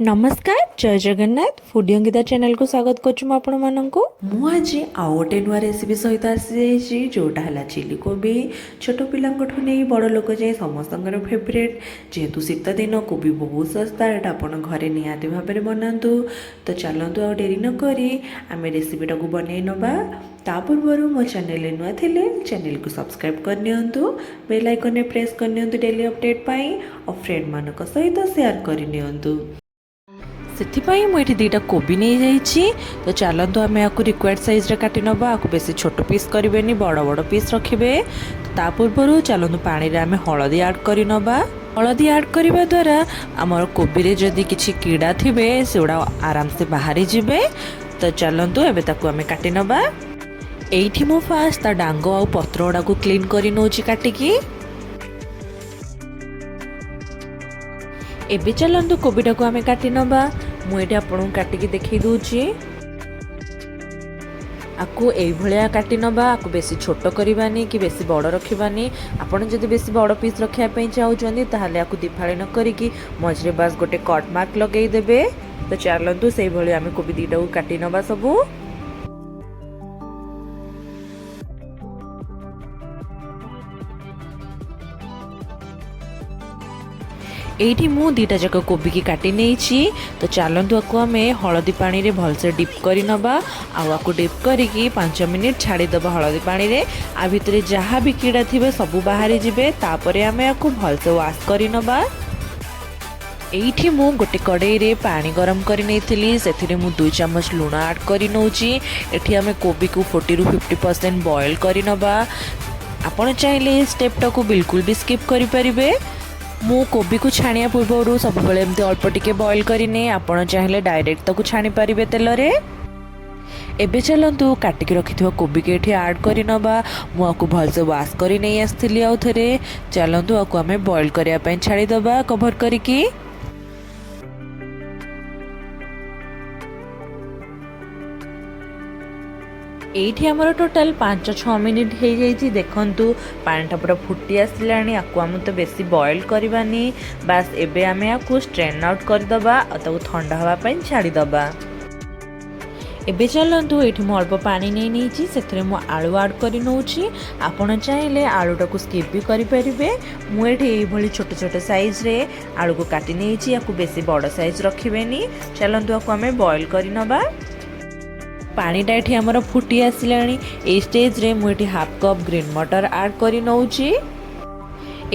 ନମସ୍କାର, ଜୟ ଜଗନ୍ନାଥ। ଫୁଡି ଅଙ୍କିତା ଚ୍ୟାନେଲକୁ ସ୍ୱାଗତ କରୁଛି ମୁଁ ଆପଣମାନଙ୍କୁ। ମୁଁ ଆଜି ଆଉ ଗୋଟେ ନୂଆ ରେସିପି ସହିତ ଆସିଯାଇଛି, ଯେଉଁଟା ହେଲା ଚିଲି କୋବି। ଛୋଟ ପିଲାଙ୍କଠୁ ନେଇ ବଡ଼ ଲୋକ ଯାଏଁ ସମସ୍ତଙ୍କର ଫେଭରେଟ୍। ଯେହେତୁ ଶୀତ ଦିନ, କୋବି ବହୁତ ଶସ୍ତା, ଏଇଟା ଆପଣ ଘରେ ନିହାତି ଭାବରେ ବନାନ୍ତୁ। ତ ଚାଲନ୍ତୁ, ଆଉ ଡେରି ନକରି ଆମେ ରେସିପିଟାକୁ ବନେଇ ନେବା। ତା ପୂର୍ବରୁ ମୋ ଚ୍ୟାନେଲରେ ନୂଆ ଥିଲେ ଚ୍ୟାନେଲକୁ ସବସ୍କ୍ରାଇବ୍ କରିନିଅନ୍ତୁ, ବେଲ୍ ଆଇକନ୍ରେ ପ୍ରେସ୍ କରିନିଅନ୍ତୁ ଡେଲି ଅପଡ଼େଟ୍ ପାଇଁ ଆଉ ଫ୍ରେଣ୍ଡମାନଙ୍କ ସହିତ ସେୟାର କରିନିଅନ୍ତୁ। ସେଥିପାଇଁ ମୁଁ ଏଠି ଦୁଇଟା କୋବି ନେଇଯାଇଛି। ତ ଚାଲନ୍ତୁ, ଆମେ ୟାକୁ ରିକ୍ୱାୟାର୍ଡ଼ ସାଇଜ୍ରେ କାଟି ନେବା। ଆକୁ ବେଶୀ ଛୋଟ ପିସ୍ କରିବେନି, ବଡ଼ ବଡ଼ ପିସ୍ ରଖିବେ। ତା ପୂର୍ବରୁ ଚାଲନ୍ତୁ, ପାଣିରେ ଆମେ ହଳଦୀ ଆଡ଼୍ କରିନେବା। ହଳଦୀ ଆଡ଼୍ କରିବା ଦ୍ୱାରା ଆମର କୋବିରେ ଯଦି କିଛି କୀଡ଼ା ଥିବେ, ସେଗୁଡ଼ା ଆରାମସେ ବାହାରି ଯିବେ। ତ ଚାଲନ୍ତୁ, ଏବେ ତାକୁ ଆମେ କାଟି ନେବା। ଏଇଠି ମୁଁ ଫାଷ୍ଟ ତା ଡାଙ୍ଗ ଆଉ ପତ୍ର ଗୁଡ଼ାକୁ କ୍ଲିନ୍ କରି ନେଉଛି କାଟିକି। ଏବେ ଚାଲନ୍ତୁ, କୋବିଟାକୁ ଆମେ କାଟି ନେବା। ମୁଁ ଏଇଠି ଆପଣଙ୍କୁ କାଟିକି ଦେଖେଇ ଦେଉଛି। ଆକୁ ଏଇଭଳିଆ କାଟି ନେବା। ଆକୁ ବେଶୀ ଛୋଟ କରିବାନି କି ବେଶୀ ବଡ଼ ରଖିବାନି। ଆପଣ ଯଦି ବେଶୀ ବଡ଼ ପିସ୍ ରଖିବା ପାଇଁ ଚାହୁଁଛନ୍ତି, ତାହେଲେ ଆକୁ ଦିଫାଳି ନ କରିକି ମଝିରେ ବାସ୍ ଗୋଟେ କଟ୍ ମାର୍କ ଲଗେଇଦେବେ। ତ ଚାଲନ୍ତୁ, ସେଇଭଳି ଆମେ କୋବି ଦୁଇଟାକୁ କାଟି ନେବା ସବୁ। ଏଇଠି ମୁଁ ଦୁଇଟା ଯାକ କୋବିକି କାଟି ନେଇଛି। ତ ଚାଲନ୍ତୁ, ଆକୁ ଆମେ ହଳଦୀ ପାଣିରେ ଭଲସେ ଡିପ୍ କରି ନେବା ଆଉ ଆକୁ ଡିପ୍ କରିକି 5 ମିନିଟ୍ ଛାଡ଼ିଦେବା ହଳଦୀ ପାଣିରେ। ଆ ଭିତରେ ଯାହା ବି କୀଡ଼ା ଥିବେ, ସବୁ ବାହାରି ଯିବେ। ତାପରେ ଆମେ ଆକୁ ଭଲସେ ୱାଶ୍ କରି ନେବା। ଏଇଠି ମୁଁ ଗୋଟେ କଡ଼େଇରେ ପାଣି ଗରମ କରି ନେଇଥିଲି। ସେଥିରେ ମୁଁ 2 ଚାମଚ ଲୁଣ ଆଡ଼୍ କରି ନେଉଛି। ଏଠି ଆମେ କୋବିକୁ 40ରୁ 50% ବଏଲ୍ କରି ନେବା। ଆପଣ ଚାହିଁଲେ ଏ ଷ୍ଟେପ୍ଟାକୁ ବିଲକୁଲ ବି ସ୍କିପ୍ କରିପାରିବେ। ମୁଁ କୋବିକୁ ଛାଣିବା ପୂର୍ବରୁ ସବୁବେଳେ ଏମିତି ଅଳ୍ପ ଟିକେ ବଏଲ୍ କରିନିଏ। ଆପଣ ଚାହିଁଲେ ଡାଇରେକ୍ଟ ତାକୁ ଛାଣିପାରିବେ ତେଲରେ। ଏବେ ଚାଲନ୍ତୁ, କାଟିକି ରଖିଥିବା କୋବିକି ଏଠି ଆଡ଼୍ କରିନେବା। ମୁଁ ଆକୁ ଭଲସେ ୱାଶ୍ କରି ନେଇ ଆସିଥିଲି ଆଉ ଥରେ। ଚାଲନ୍ତୁ, ଆକୁ ଆମେ ବଏଲ୍ କରିବା ପାଇଁ ଛାଡ଼ିଦେବା କଭର୍ କରିକି। ଏଇଠି ଆମର ଟୋଟାଲ୍ 5-6 ମିନିଟ୍ ହେଇଯାଇଛି। ଦେଖନ୍ତୁ, ପାଣିଟା ପୁରା ଫୁଟି ଆସିଲାଣି। ଆକୁ ଆମେ ତ ବେଶୀ ବଏଲ୍ କରିବାନି। ବାସ୍, ଏବେ ଆମେ ଆକୁ ଷ୍ଟ୍ରେନ୍ ଆଉଟ୍ କରିଦେବା ଆଉ ତାକୁ ଥଣ୍ଡା ହେବା ପାଇଁ ଛାଡ଼ିଦେବା। ଏବେ ଚାଲନ୍ତୁ, ଏଇଠି ମୁଁ ଅଳ୍ପ ପାଣି ନେଇ ନେଇଛି। ସେଥିରେ ମୁଁ ଆଳୁ ଆଡ଼୍ କରି ନେଉଛି। ଆପଣ ଚାହିଁଲେ ଆଳୁଟାକୁ ସ୍କିପ୍ ବି କରିପାରିବେ। ମୁଁ ଏଠି ଏଇଭଳି ଛୋଟ ଛୋଟ ସାଇଜ୍ରେ ଆଳୁକୁ କାଟି ନେଇଛି। ଆକୁ ବେଶୀ ବଡ଼ ସାଇଜ୍ ରଖିବେନି। ଚାଲନ୍ତୁ, ଆକୁ ଆମେ ବଏଲ୍ କରି ନେବା। ପାଣିଟା ଏଠି ଆମର ଫୁଟି ଆସିଲାଣି। ଏଇ ଷ୍ଟେଜ୍ରେ ମୁଁ ଏଠି ହାଫ୍ କପ୍ ଗ୍ରୀନ୍ ମଟର ଆଡ଼୍ କରି ନେଉଛି।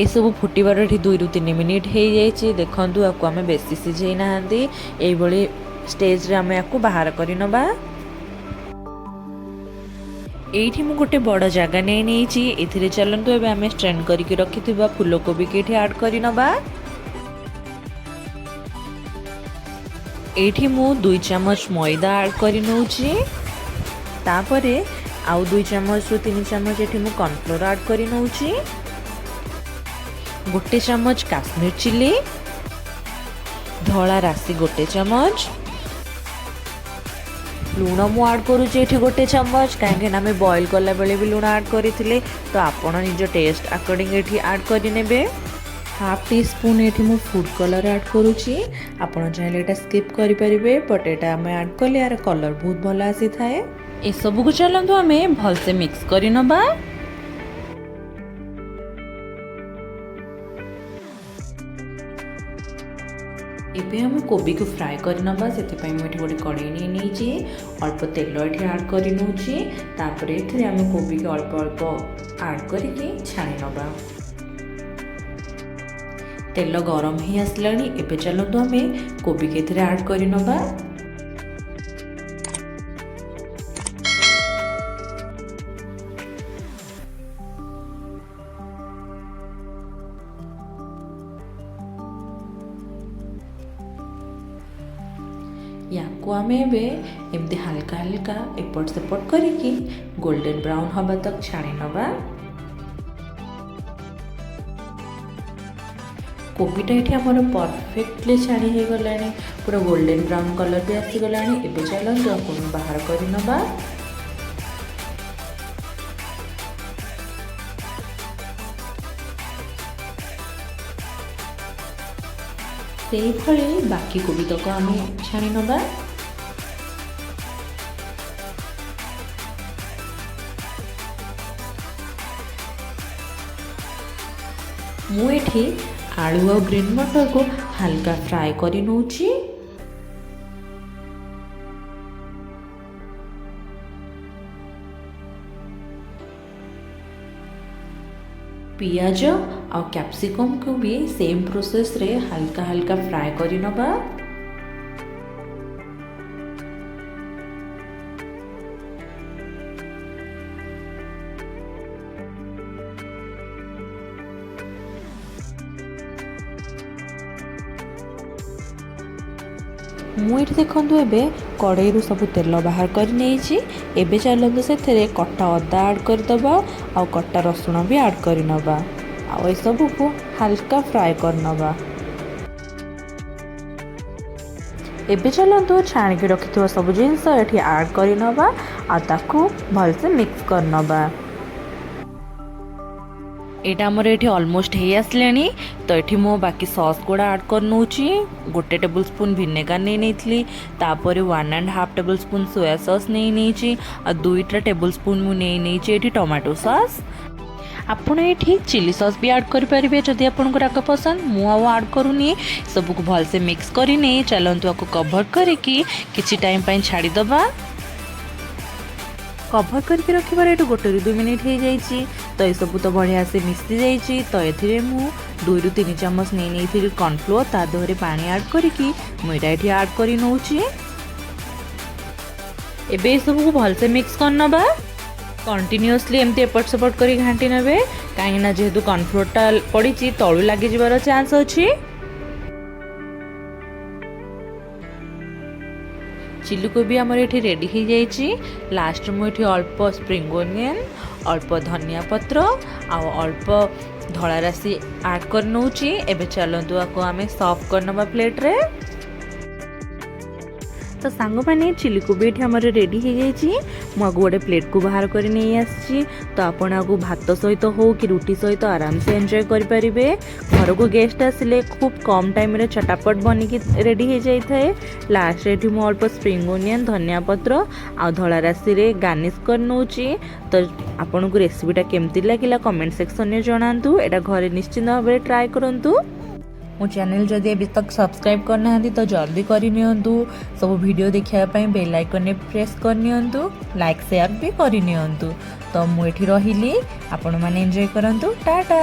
ଏସବୁ ଫୁଟିବାର ଏଠି 2ରୁ 3 ମିନିଟ୍ ହେଇଯାଇଛି। ଦେଖନ୍ତୁ, ଆକୁ ଆମେ ବେଶୀ ସିଝେଇ ନାହାନ୍ତି। ଏଇଭଳି ଷ୍ଟେଜ୍ରେ ଆମେ ଆକୁ ବାହାର କରି ନେବା। ଏଇଠି ମୁଁ ଗୋଟେ ବଡ଼ ଜାଗା ନେଇ ନେଇଛି। ଏଥିରେ ଚାଲନ୍ତୁ, ଏବେ ଆମେ ଷ୍ଟ୍ରେନ୍ କରିକି ରଖିଥିବା ଫୁଲକୋବିକି ଏଠି ଆଡ଼୍ କରି ନେବା। ଏଇଠି ମୁଁ 2 ଚାମଚ ମଇଦା ଆଡ଼୍ କରି ନେଉଛି। ତାପରେ ଆଉ 2 ଚାମଚରୁ 3 ଚାମଚ ଏଠି ମୁଁ କର୍ଣ୍ଣଫ୍ଲୋର୍ ଆଡ଼୍ କରି ନେଉଛି। 1 ଚାମଚ କାଶ୍ମୀର ଚିଲି, ଧଳା ରାଶି 1 ଚାମଚ, ଲୁଣ ମୁଁ ଆଡ଼୍ କରୁଛି ଏଠି 1 ଚାମଚ, କାହିଁକିନା ଆମେ ବଏଲ୍ କଲାବେଳେ ବି ଲୁଣ ଆଡ଼୍ କରିଥିଲେ। ତ ଆପଣ ନିଜ ଟେଷ୍ଟ ଆକର୍ଡ଼ିଂ ଏଠି ଆଡ଼୍ କରିନେବେ। ହାଫ୍ ଟି ସ୍ପୁନ୍ ଏଠି ମୁଁ ଫୁଡ଼୍ କଲର୍ ଆଡ଼୍ କରୁଛି। ଆପଣ ଚାହିଁଲେ ଏଇଟା ସ୍କିପ୍ କରିପାରିବେ, ବଟ୍ ଏଇଟା ଆମେ ଆଡ଼୍ କଲେ ୟାର କଲର୍ ବହୁତ ଭଲ ଆସିଥାଏ। ଏସବୁକୁ ଚାଲନ୍ତୁ, ଆମେ ଭଲସେ ମିକ୍ସ କରିନେବା। ଏବେ ଆମେ କୋବିକୁ ଫ୍ରାଏ କରିନେବା। ସେଥିପାଇଁ ମୁଁ ଏଠି ଗୋଟେ କଡ଼େଇ ନେଇ ନେଇଛି। ଅଳ୍ପ ତେଲ ଏଠି ଆଡ଼୍ କରି ନେଉଛି। ତାପରେ ଏଥିରେ ଆମେ କୋବିକି ଅଳ୍ପ ଅଳ୍ପ ଆଡ଼୍ କରିକି ଛାଣି ନେବା। ତେଲ ଗରମ ହେଇ ଆସିଲାଣି। ଏବେ ଚାଲନ୍ତୁ, ଆମେ କୋବିକି ଏଥିରେ ଆଡ଼୍ କରିନେବା। ୟାକୁ ଆମେ ଏବେ ଏମିତି ହାଲକା ହାଲକା ଏପଟ ସେପଟ କରିକି ଗୋଲ୍ଡେନ୍ ବ୍ରାଉନ୍ ହେବା ତକ ଛାଣି ନେବା। କୋବିଟା ଏଠି ଆମର ପରଫେକ୍ଟଲି ଛାଣି ହେଇଗଲାଣି। ପୁରା ଗୋଲ୍ଡେନ୍ ବ୍ରାଉନ୍ କଲର୍ ବି ଆସିଗଲାଣି। ଏବେ ଚାଲନ୍ତୁ, ଆକୁ ଆମେ ବାହାର କରିନେବା। ସେଇଭଳି ବାକି କୋବି ତକ ଆମେ ଛାଣି ନେବା। ମୁଁ ଏଠି ଆଳୁ ଆଉ ଗ୍ରୀନ୍ ମଟରକୁ ହାଲକା ଫ୍ରାଏ କରି ନେଉଛି। ପିଆଜ ଆଉ କ୍ୟାପ୍ସିକମ୍କୁ ବି ସେମ୍ ପ୍ରୋସେସ୍ରେ ହାଲକା ହାଲକା ଫ୍ରାଏ କରି ନେବା। ମୁଁ ଏଠି ଦେଖନ୍ତୁ, ଏବେ କଡ଼େଇରୁ ସବୁ ତେଲ ବାହାର କରି ନେଇଛି। ଏବେ ଚାଲନ୍ତୁ ସେଥିରେ କଟା ଅଦା ଆଡ଼୍ କରିଦେବା ଆଉ କଟା ରସୁଣ ବି ଆଡ଼୍ କରିନେବା ଆଉ ଏସବୁକୁ ହାଲକା ଫ୍ରାଏ କରିନେବା। ଏବେ ଚାଲନ୍ତୁ ଛାଣିକି ରଖିଥିବା ସବୁ ଜିନିଷ ଏଠି ଆଡ଼୍ କରିନେବା ଆଉ ତାକୁ ଭଲସେ ମିକ୍ସ କରିନେବା। ଏଇଟା ଆମର ଏଠି ଅଲମୋଷ୍ଟ ହେଇ ଆସିଲାଣି। ତ ଏଠି ମୁଁ ବାକି ସସ୍ ଗୁଡ଼ା ଆଡ଼୍ କରିନେଉଛି। 1 ଟେବୁଲ୍ ସ୍ପୁନ୍ ଭିନେଗାର ନେଇ ନେଇଥିଲି, ତାପରେ 1.5 ଟେବୁଲ୍ ସ୍ପୁନ୍ ସୋୟା ସସ୍ ନେଇ ନେଇଛି ଆଉ 2ଟା ଟେବୁଲ୍ ସ୍ପୁନ୍ ମୁଁ ନେଇ ନେଇଛି ଏଠି ଟମାଟୋ ସସ୍। ଆପଣ ଏଠି ଚିଲି ସସ୍ ବି ଆଡ଼୍ କରିପାରିବେ, ଯଦି ଆପଣଙ୍କୁ ରାଗ ପସନ୍ଦ। ମୁଁ ଆଉ ଆଡ଼୍ କରୁନି। ସବୁକୁ ଭଲସେ ମିକ୍ସ କରିନେଇ ଚାଲନ୍ତୁ ଆକୁ କଭର୍ କରିକି କିଛି ଟାଇମ୍ ପାଇଁ ଛାଡ଼ିଦେବା। କଭର୍ କରିକି ରଖିବାର ଏଠୁ 1ରୁ 2 ମିନିଟ୍ ହେଇଯାଇଛି। ତ ଏସବୁ ତ ବଢ଼ିଆ ସେ ମିଶି ଯାଇଛି। ତ ଏଥିରେ ମୁଁ 2ରୁ 3 ଚାମଚ ନେଇ ନେଇଥିଲି କର୍ଣ୍ଣଫ୍ଲୋର୍। ତା ଦେହରେ ପାଣି ଆଡ଼୍ କରିକି ମୁଁ ଏଇଟା ଏଠି ଆଡ଼୍ କରି ନେଉଛି। ଏବେ ଏସବୁକୁ ଭଲସେ ମିକ୍ସ କରିନେବା। କଣ୍ଟିନ୍ୟୁଅସଲି ଏମିତି ଏପଟ ସେପଟ କରି ଘାଣ୍ଟି ନେବେ, କାହିଁକିନା ଯେହେତୁ କର୍ଣ୍ଣଫ୍ଲୋର୍ଟା ପଡ଼ିଛି, ତଳୁ ଲାଗିଯିବାର ଚାନ୍ସ ଅଛି। ଚିଲି କୋବି ଆମର ଏଠି ରେଡ଼ି ହେଇଯାଇଛି। ଲାଷ୍ଟ ମୁଁ ଏଠି ଅଳ୍ପ ସ୍ପ୍ରିଙ୍ଗ ଓନିଅନ୍, ଅଳ୍ପ ଧନିଆ ପତ୍ର ଆଉ ଅଳ୍ପ ଧଳା ରାଶି ଆଡ଼୍ କରିନେଉଛି। ଏବେ ଚାଲନ୍ତୁ ଆକୁ ଆମେ ସର୍ଭ କରିନେବା ପ୍ଲେଟ୍ରେ। ତ ସାଙ୍ଗମାନେ, ଚିଲି କୋବି ଏଠି ଆମର ରେଡ଼ି ହେଇଯାଇଛି। ମୁଁ ଆକୁ ଗୋଟେ ପ୍ଲେଟ୍କୁ ବାହାର କରି ନେଇ ଆସିଛି। ତ ଆପଣ ଆକୁ ଭାତ ସହିତ ହଉ କି ରୁଟି ସହିତ ଆରାମସେ ଏନ୍ଜୟ କରିପାରିବେ। ଘରକୁ ଗେଷ୍ଟ ଆସିଲେ ଖୁବ୍ କମ୍ ଟାଇମ୍ରେ ଚଟାପଟ ବନିକି ରେଡ଼ି ହେଇଯାଇଥାଏ। ଲାଷ୍ଟରେ ଏଠି ମୁଁ ଅଳ୍ପ ସ୍ପ୍ରିଙ୍ଗ ଓନିଅନ୍, ଧନିଆ ପତ୍ର ଆଉ ଧଳା ରାଶିରେ ଗାର୍ନିସ୍ କରିନେଉଛି। ତ ଆପଣଙ୍କୁ ରେସିପିଟା କେମିତି ଲାଗିଲା, କମେଣ୍ଟ ସେକ୍ସନରେ ଜଣାନ୍ତୁ। ଏଇଟା ଘରେ ନିଶ୍ଚିନ୍ତ ଭାବରେ ଟ୍ରାଏ କରନ୍ତୁ। ମୋ ଚ୍ୟାନେଲ୍ ଯଦି ଏବେ ତକ୍ ସବସ୍କ୍ରାଇବ୍ କରିନାହାନ୍ତି, ତ ଜଲ୍ଦି କରିନିଅନ୍ତୁ। ସବୁ ଭିଡ଼ିଓ ଦେଖିବା ପାଇଁ ବେଲ୍ ଆଇକନ୍ରେ ପ୍ରେସ୍ କରିନିଅନ୍ତୁ, ଲାଇକ୍ ସେୟାର ବି କରିନିଅନ୍ତୁ। ତ ମୁଁ ଏଠି ରହିଲି, ଆପଣମାନେ ଏନ୍ଜୟ କରନ୍ତୁ। ଟାଟା।